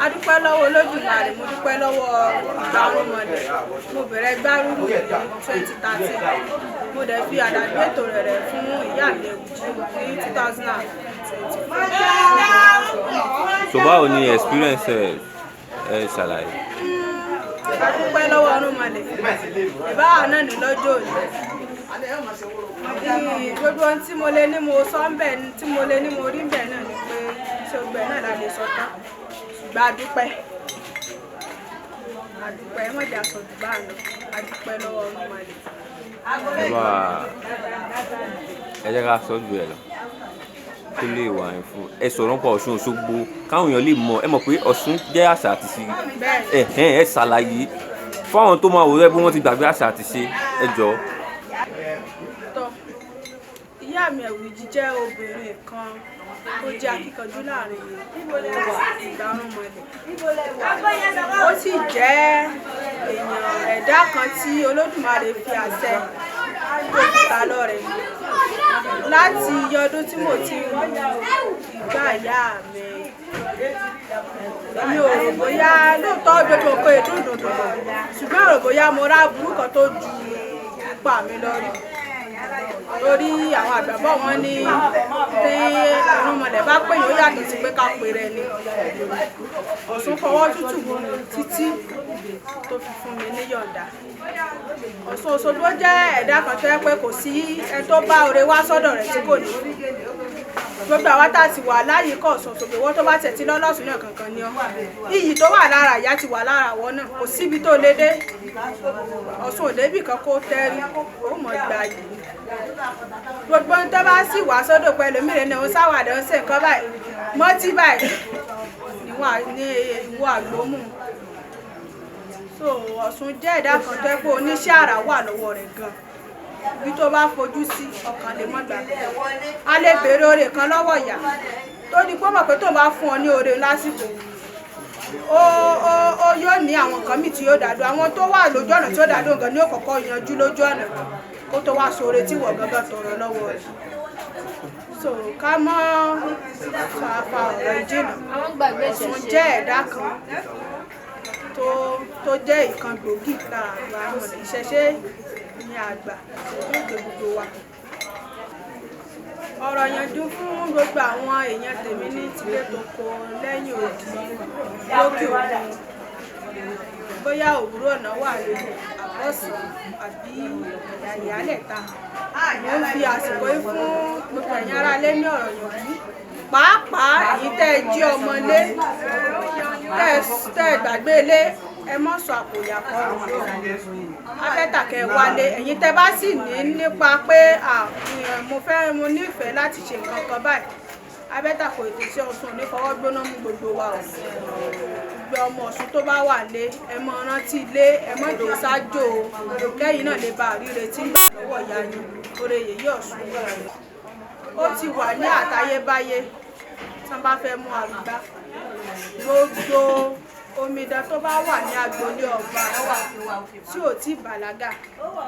A dúpẹ́ lọ́wọ́ Olódùmarè, mo dúpẹ́ lọ́wọ́ Ìgbárúnmọlẹ̀. Mo bẹ̀rẹ̀ gbárùrù ní 2013. Mo dẹ̀ fi àdàgbé ètò rẹ̀ rẹ̀ fún ìyá mi Ẹ̀wùjí ní 2024. So báwo ni experience ẹ, ẹ ṣàlàyé. A dúpẹ́ lọ́wọ́ Ọ̀rúnmọlẹ̀. Ìbára náà ní lọ́jọ́ òní. Ní gbogbo ohun tí mo lè ní mo sọ ń bẹ̀, tí mo lè ní mo rí ń bẹ̀ náà ni pé ṣé gbogbo ẹ̀ náà la lè sọ tán. Ṣùgbọ́n a dúpẹ́. A dúpẹ́, ẹ má jẹ́ a sọ jù bá lọ. A dúpẹ́ lọ́wọ́ Ọ̀rúnmọlẹ̀. Ẹ bá ẹ jẹ́ ká sọ jù ẹ lọ kó lè wà ní fún ẹ sọ̀rọ̀ nípa Ọ̀ṣun Òṣogbo káwọn èèyàn lè mọ̀. Ẹ mọ̀ pé Ọ̀ṣun jẹ́ àṣà àti ìṣe. Bẹ́ẹ̀. Ẹ ṣàlàyé fún àwọn tó máa wò rẹ bí wọ́n ti gbàgbé àṣà àti ìṣe, ẹ jọ̀ọ́. Tọ́, ìyá mi Ẹ̀wùjí jẹ́ obìnrin kan tó jẹ́ akíkanjú láàrin Ìgbárúnmọlẹ̀. Ó sì jẹ́ èèyàn ẹ̀dá kan tí Olódùmarè fi àṣẹ tó fi ta lọ́rẹ. Láti iye ọdún tí mo ti ń ru ìgbà ìyá mi, èmi ò rò bóyá lóòótọ́ gbogbo nǹkan èdè dùndùn, ṣùgbọ́n rò bóyá mo rá aburú kan tó ju ipa mi lọ rí. Torí àwọn àgbà bọ̀ wọ́n ní tí irúnmọlẹ̀ bá pè yín, ó yàtọ̀ sí pé ká pè rẹ ni. Ọ̀ṣun fọwọ́ tútù mú mi títí tó fi fún mi níyọ̀ǹda. Ọ̀ṣun Òṣogbo jẹ́ ẹ̀dá kan tó jẹ́ pé kò sí ẹni tó bá oore wá sọ́dọ̀ rẹ̀ tí kò ní. Gbogbo àwa tá a sì wà láyìíká Ọ̀ṣun Òṣogbo, ìwọ tó bá tẹ̀ tí lọ́lọ́sùn náà kankan ni ọ́. Iyì tó wà lára ìyá ti wà lára àwọn náà, kò síbi tó lé dé. Ọ̀ṣun ò débì kan kó tẹ́rí, ó mọ̀ gba yìí. Gbogbo ohun tó bá sì wá sọ́dọ̀ pẹ̀lú mìíràn náà, ó sáwàdà, ó ṣe nǹkan báyìí, mọ́tí báyìí ní ìwọ àgbómù. So Ọ̀ṣun jẹ́ ẹ̀dá kan tó jẹ́ pé oníṣẹ́ àrà wà lọ́wọ́ rẹ̀ gan. Ibi tó bá fojú sí, ọkàn lè mọ́ gbà. A lè béèrè oore kan lọ́wọ́ ìyá tó di pé ó mọ̀ pé tó bá fún ọ ní oore lásìkò, ó yóò ní àwọn nǹkan míì tí yóò dàdú. Àwọn tó wà lójú ọ̀nà tí ó dàdú nǹkan ni ó kọ́kọ́ yanjú lójú ọ̀nà kó tó wá sóore tí wọ́n gangan tọrọ lọ́wọ́ rẹ̀. So ká mọ́ fa ọ̀rọ̀ ìjìnà. Ọ̀ṣun jẹ́ ẹ̀dá kan tó jẹ́ ìkan gbòógì lára àgbà àwọn ìṣẹ̀ṣe ní àgbà tó gbé gbogbo wa. Ọ̀rọ̀ yanjú fún gbogbo àwọn èèyàn tèmi ní tilé tó kó lẹ́yìn odi lókè òkun. Bóyá òwúrọ̀ ọ̀nà wà lórí àbọ̀sán àbí ìyálẹ̀ta. Mo ń fi àsìkò yìí fún gbogbo ẹ̀yin ará ilé ní ọ̀rọ̀ yanjú. Pàápàá èyí tẹ́ ẹ jí ọmọ lé, tẹ́ ẹ gbàgbé ilé, ẹ mọ́ sọ àpò ìyàkọ́. Abẹ́tàkẹ́ wálé, ẹ̀yin tẹ́ bá sì ní nípa pé mo fẹ́, mo nífẹ̀ẹ́ láti ṣe nǹkan kan báyìí. Abẹ́tàkọ̀ ètò iṣẹ́ Ọ̀ṣun ò ní fọwọ́ gbóná mú gbogbo wa o. Gbogbo ọmọ Ọ̀ṣun tó bá wà lé, ẹ mọ rántí ilé, ẹ mọ jò sájò o. Kẹ́yìn náà lè bá àríre tí ń gbà lọ́wọ́ ìyá yín. Oore yèyé Ọ̀ṣun. Ó ti wà ní àtayébáyé tí wọ́n bá fẹ́ mú àrùgbá. Gbogbo omidan tó bá wà ní agboolé ọba tí ò tí bàlágà,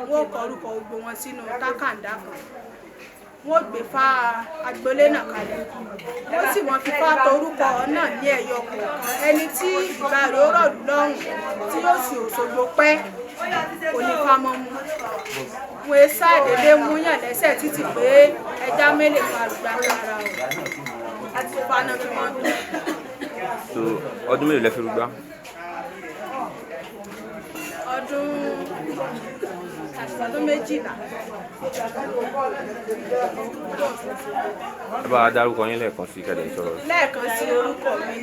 wọ́n ó kọ orúkọ gbogbo wọn sínú tákàndá kan. Wọ́n ó gbé fá agboolé náà kalẹ̀. Wọ́n sì wọ́n fi fá torúkọ náà ní ẹyọ kọ̀ọ̀kan. Ẹni tí ìgbà rẹ̀ ó rọ̀lú lọ́rùn tí yóò sì Òṣogbo pẹ́ kò ní fa mọ́ mu. Wọ́n é ṣàdédé mú yàn lẹ́sẹ̀ títì pé ẹja mélòó fa àrùgbá lára o. Fáná fi máa ń tó. So ọdún mélòó lẹ fi rúgbá? Ọdún 12. Ẹ bá a dárúkọ yín lẹ́ẹ̀kan sí kẹ́lẹ́ sọ̀rọ̀. Lẹ́ẹ̀kan sí, orúkọ mi